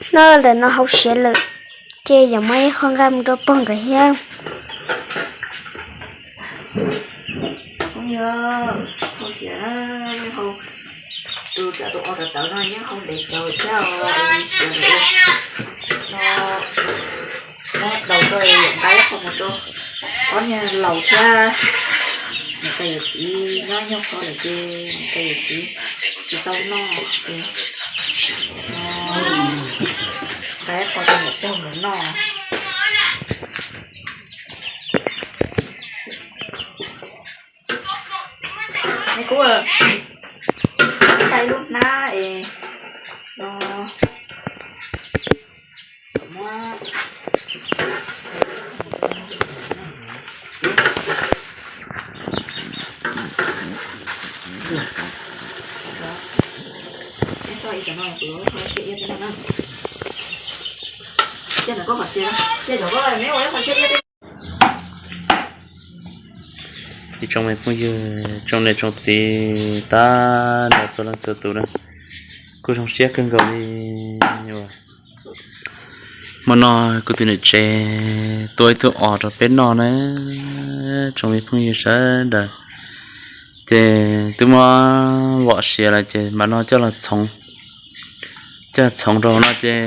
Noj ntawm no hauv siav lawm, ces yuav muab ib qho nqa mus rau pog nkawd thiab. Phooj ywg, hauv siav, hauv tus txawm tus o tawv tawv no yeej hau ntev tsawv thiab os, siav lawm no. Daus tso, nqa ib qho mus rau ob niag laus thiab niam tais yawm txiv nyob nyuag qho lawm ces niam tais yawm txiv tsis tau noj ces nqa ib qho rau niam pog nkawd noj. Me kub, nqa ib lub hnab es no. Ib tsoom me phooj ywg, tsoom niam tsoom txiv tag nrho txhua leej txhua tus na, kuj zoo siab kawg nkaus li uas hmo no kuv tus niam tsev tua ib tug os rau peb noj na, tsoom me phooj ywg sawv daws. Ces twb muab vom siav lawm ces mam no coj los txhoov, coj los txhoov rau hauv no ces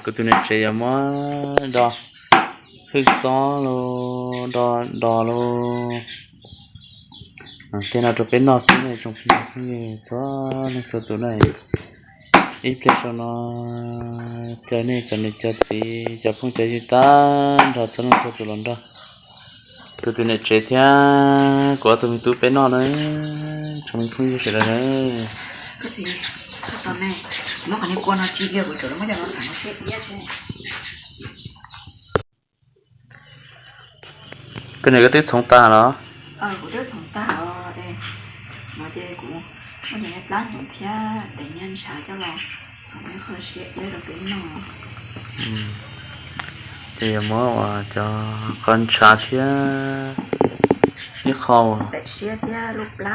kuv tus niam tsev yuav muab do hwj txob los do, do los tej no rau peb noj xwb ne tsoom phooj ywg txhua leej txhua tus na. Ib pliag sau no caw nej cov niam cov txiv cov phooj cov ywg tag nrho txhua leej txhua tus los nrog kuv tus niam tsev thiab kuv ob tug me tub peb noj na, tsoom me phooj ywg sawv daws na. Koj niam, koj twb txhoov tag los? Ces yuav muab uas cov qhov ntshav thiab ib qho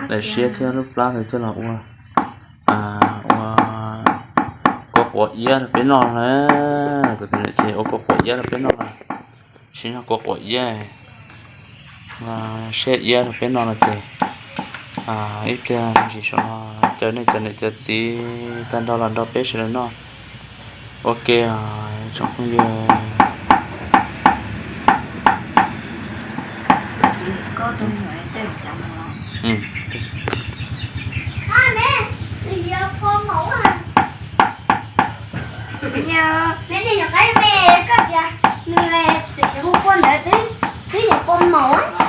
daim siab thiab lub plab coj los ua, ua kua quav iab rau peb noj na. Kuv tus niam tsev ua kua quav iab rau peb noj na. Sim no kua quav iab, siab iab rau peb noj no ces ib pliag ntsis saum no caw nej cov niam cov txiv tag nrho los nrog peb sawv daws noj ua ke os tsoom phooj ywg.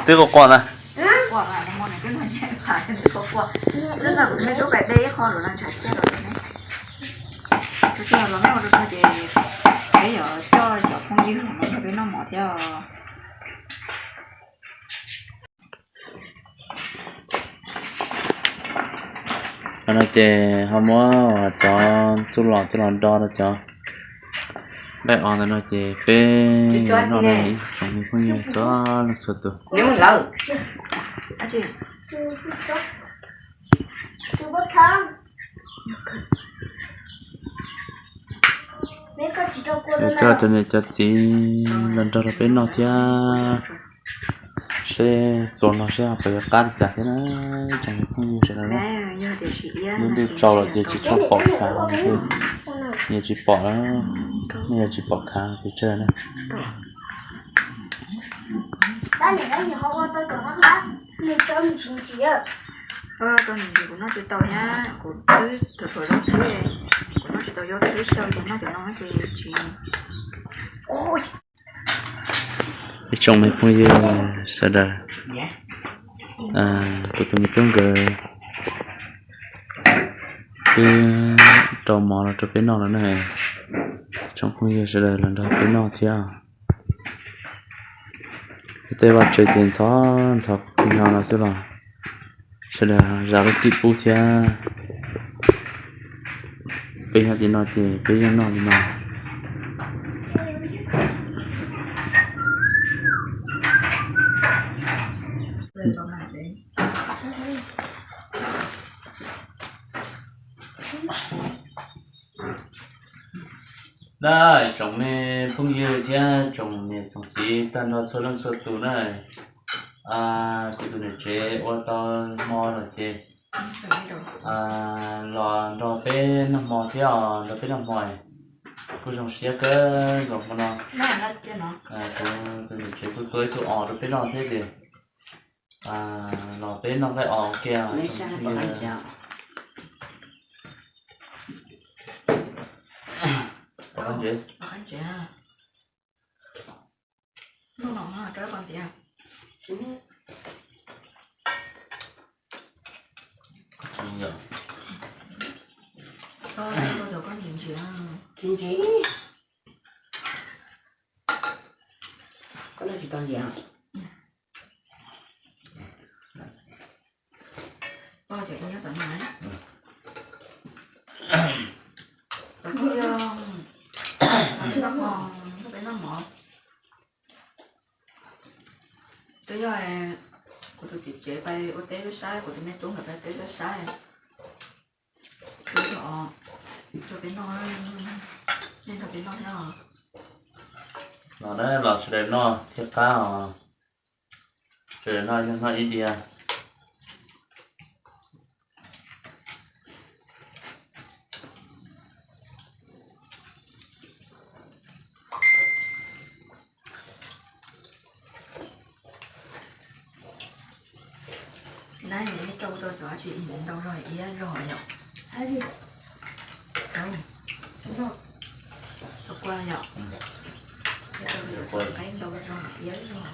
Twb quaj quaj na. Ces peb yuav coj cov phooj ywg los nrog peb noj mov thiab. Qhov no ces ho muab cov txuj lom coj los do rau cov nqaij os ntawm no ces peb noj no ib tsoom me phooj ywg txhua leej txhua tus. Coj cov niam cov txiv los nrog rau peb noj thiab. Seb pluas no seb ho puas yuav qab li cas thiab na. Tsoom me phooj ywg sawv daws na, lub ntuj tsaus lawm ces tsis tshua pom khav, nyias tsis pom, nej yuav tsis pom khav pes tsawg na. Ib tsoom me phooj ywg sawv daws, kuv tus me tub nkawd twb rau mov los rau peb noj lawm na. Tsoom phooj ywg sawv daws los nrog peb noj thiab. Tej vaj tsev ces ntxhov ntxhov nyo no xwb los sawv daws zam lub txim pub thiab. Peb nyob tim no ces peb yeej noj li no. Na, tsoom me phooj ywg thiab tsoom niam tsoom txiv tag nrho txhua leej txhua tus na, kuv tus niam tsev ua tau hmo lawm ces los nrog peb noj hmo thiab os, nrog peb noj hmo. Kuj zoo siab kawg nkaus hmo no. Kuv tus niam tsev kuj tua ib tug os rau peb noj thiab ces los peb noj nqaij os ua ke. Tsis ntsim, koj noj tsis tau ntsim. Poj cov nyob tom no, tom no yog peb noj mov, twb yog kuv tus txiv tsev pais ua teb saib, kuv tus me tub nkawd pais teb saib, twb yog rau peb noj, nej nrog peb noj thiab os. Los na, los sawv daws noj thiaj qab os. Sawv daws noj, noj ib diav. Nab, nej rau tau cov tsis ntau zog iab zog yom? Tau kua yom? Qaib ntau zog iab zog.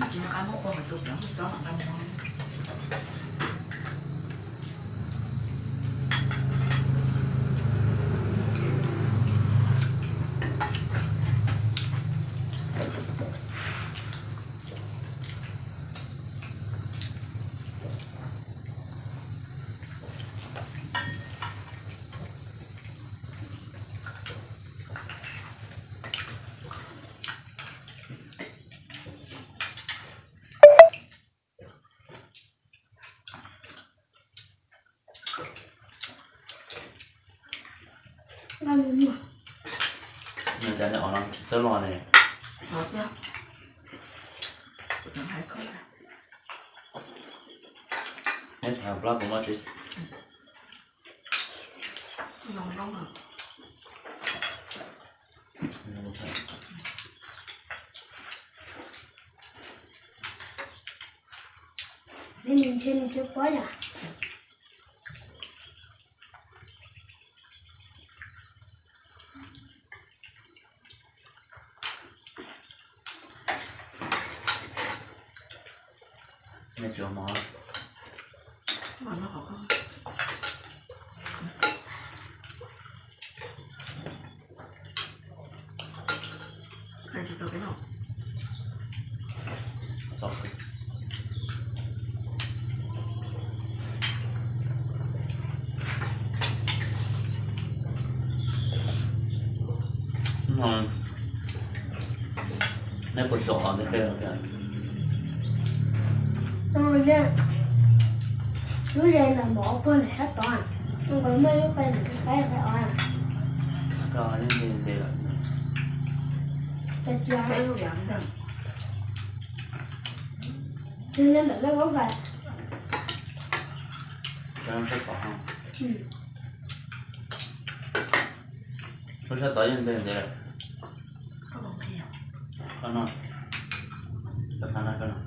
Tsis nqa muab ua tus cov tsob mam nqa mus. Nws cas nws os no tsis txawb los ne? Neb tham plab kuv no tsis. Neb ntshe nws tsis paub yom. Neb puas zom neb qe? Lub zes ntawm mov puag ntawm sab tod, nkawd muaj lub qe ntawm qe qe os. Koj yeej nti nti lawm. Cia cia, cia ntawm lub qe. Lub sab tod yeej nti nti lawm. Koj noj, koj xav noj koj noj.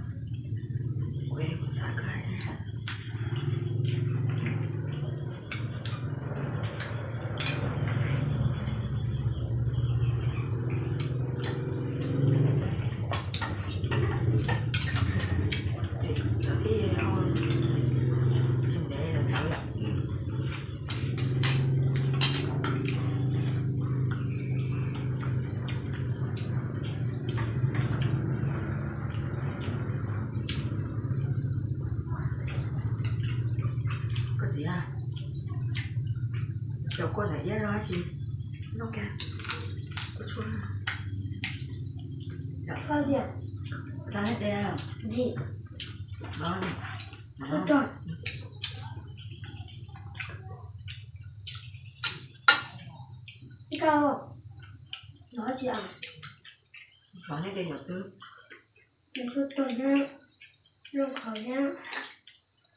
Koj txiv, cov kua ntawm iab zog tsis noj kiag, kua tshuaj. Koj tias, koj tias, koj tias, Nej de cov twg? Cov xub tuag thiab, nooj qhaus thiab.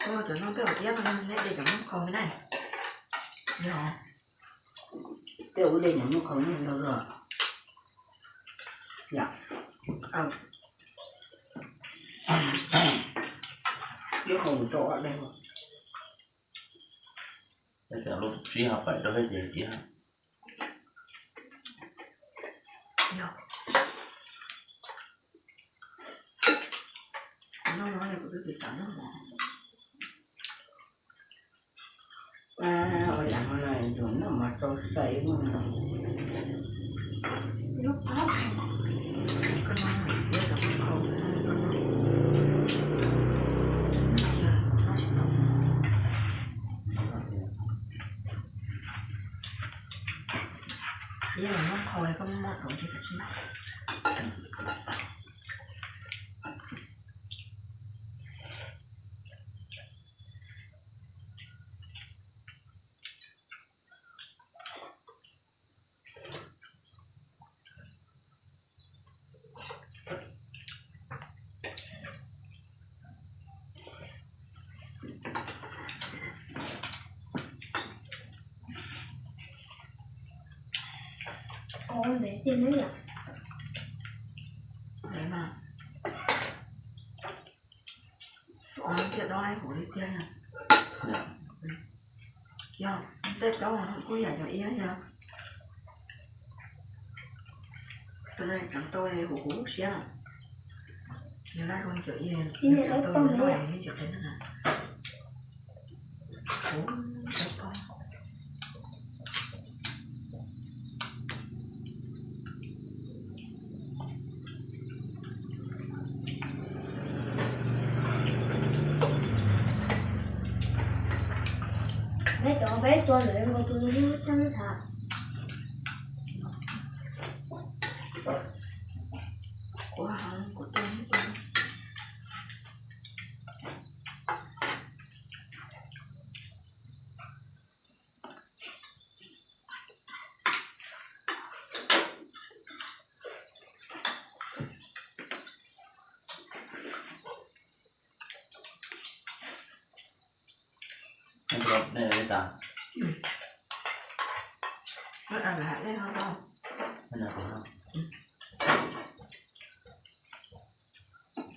Cov no peb hauv iab no yog nej de cov nooj qhaus me na. Yog, tej ua de cov nooj qhaus ne ntau zog. Yom. Ib qho mus rau ob de. Lub sib ho pais rau peb ces iab. Ua yam no na yuav noj mov rau sai. Yog los muab qhau koj muab tau ces kav tsij. Ua ntev tiag ne yom. Ntev mas. Ua kiag dob huv li tiag na. Yog tej dob kuj yam cov iab yog. Tus no tseem tau huv huv siab. Yog laj zoo cov iab, tseem tau noj nej cov qe na. Huv, tau tau. Peb cov peb tua lawm nkaus tus no thiab tham.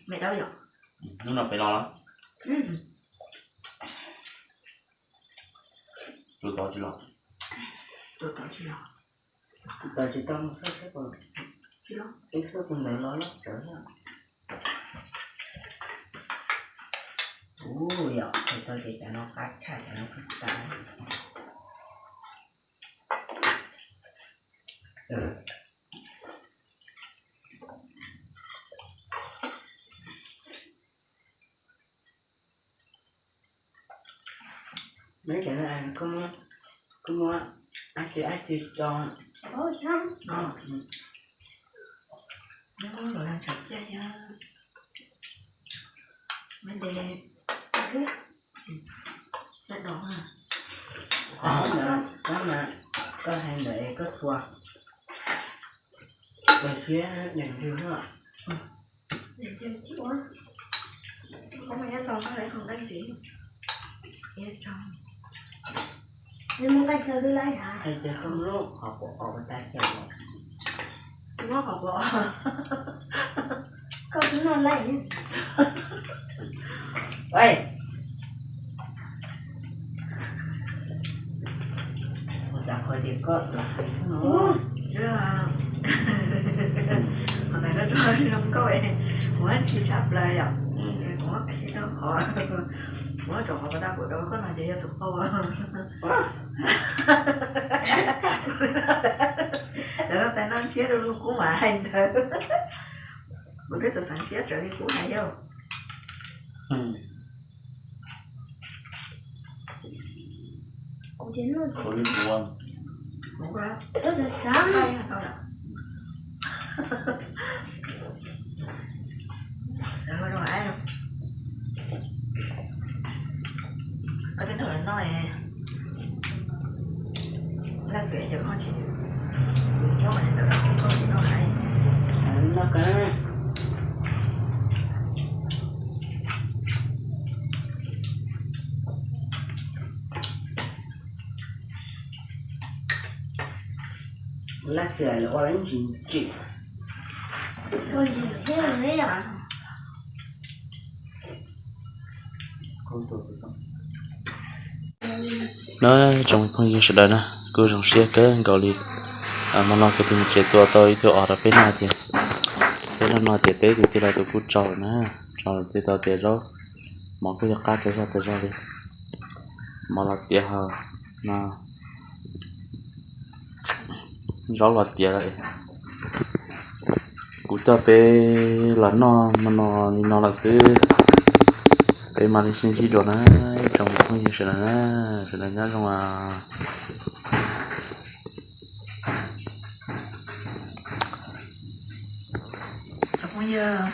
Maiv dawb yom? Hnub no pem los los? Tus tod tsis los? Tus tod tsis los. Tus tod tsis tau mus xauj seb puas, tsis los, peb xauj tus ntawd los los tawv na. Ub, yog hais tau ces cov no qab tshaj, cov no qab tas. Neb cov no koj muab, koj muab ab tsi ab tsi tso. Neb muab los yog tsam ciaj thiab. Neb de, neb do, qhov ntawd mas koj hais ntawd es koj xuas, koj thiab deem nrwg na. Deem nrwg tsis ua, koj mas nyob tau koj lawv khoom dab tsi. Nyob tau, neb muab nqaij xyaw twb laib hav. Hais tias koj muab qhov quav os, tas xyaw os. Muab qhov quav os. Koj twb noj laij. Kuv xav qhov tias koj los hais no. Qhov ntawd koj tso zoo nkauj, kuv ntshai tshaj plaws yom. Kuv muab qhov, kuv muab tso qhov pas tas kuv rau koj no ces yog tus qau. Lawv tais no ntshiab rau lub kub mas hais ntawd. Kuv twb xav xav ntshiab raws li kub hais yom. Kuv ces noj, kuv li kuv, kuv xav xav. Koj twb nrog lawv noj, laj xwm es cov koj tsis nyob ntawd los koj tsis noj, noj Lab xwm lawv ua lab ntsis ntsim. Na, tsoom phooj ywg sawv daws na, kuj zoo siab kawg nkaus li. Hmo no kuv tus niam tsev tua tau ib tug os rau peb noj tiag. Peb noj no tias peb tus tij laug tus kuj tsau lawm na, tsau lawm thiaj tau tiav zaub. Mov kuj yog qab tau zog tau zog li. Mov los tiav ho no, zaub los tiav lawm. Kuv coj peb los noj hmo no li no lawm xwb. Peb mam li sib ntsib dua na, tsoom phooj ywg sawv daws na, sawv daws nyob zoo. Cov phooj ywg,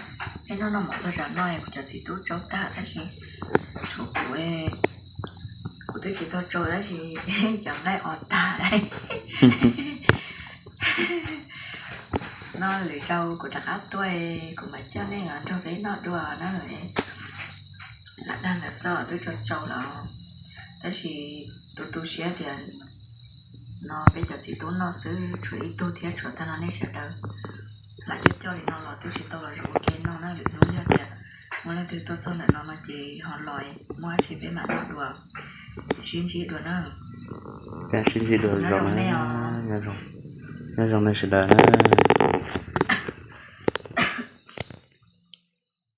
peb noj noj mov txog tsam no kuv cov txiv tub tsau tag tab sis tshuav kuv, kuv twb tsis tau tsau tab sis cov nqaij os tag. No lwm zaus kuv rov qab tuaj kuv mam coj nej los nrog peb noj dua na. Lam dag ntawd xwb twb tsau tsau lawm, tab sis tu tu siab tias no peb cov txiv tub noj xwb tshuav ib tug thiab tshuav tag no nej sawv daws. Lam coj coj li no los twb tsis tau los zaum ua ke noj na, lwm hnub yog tias muaj leej twg tuaj txog ntawm no no ces ho los muaj dab tsi peb mam noj dua, sib ntsib dua na. Peb sib ntsib dua zaum na. Nyob zoo nej sawv daws na.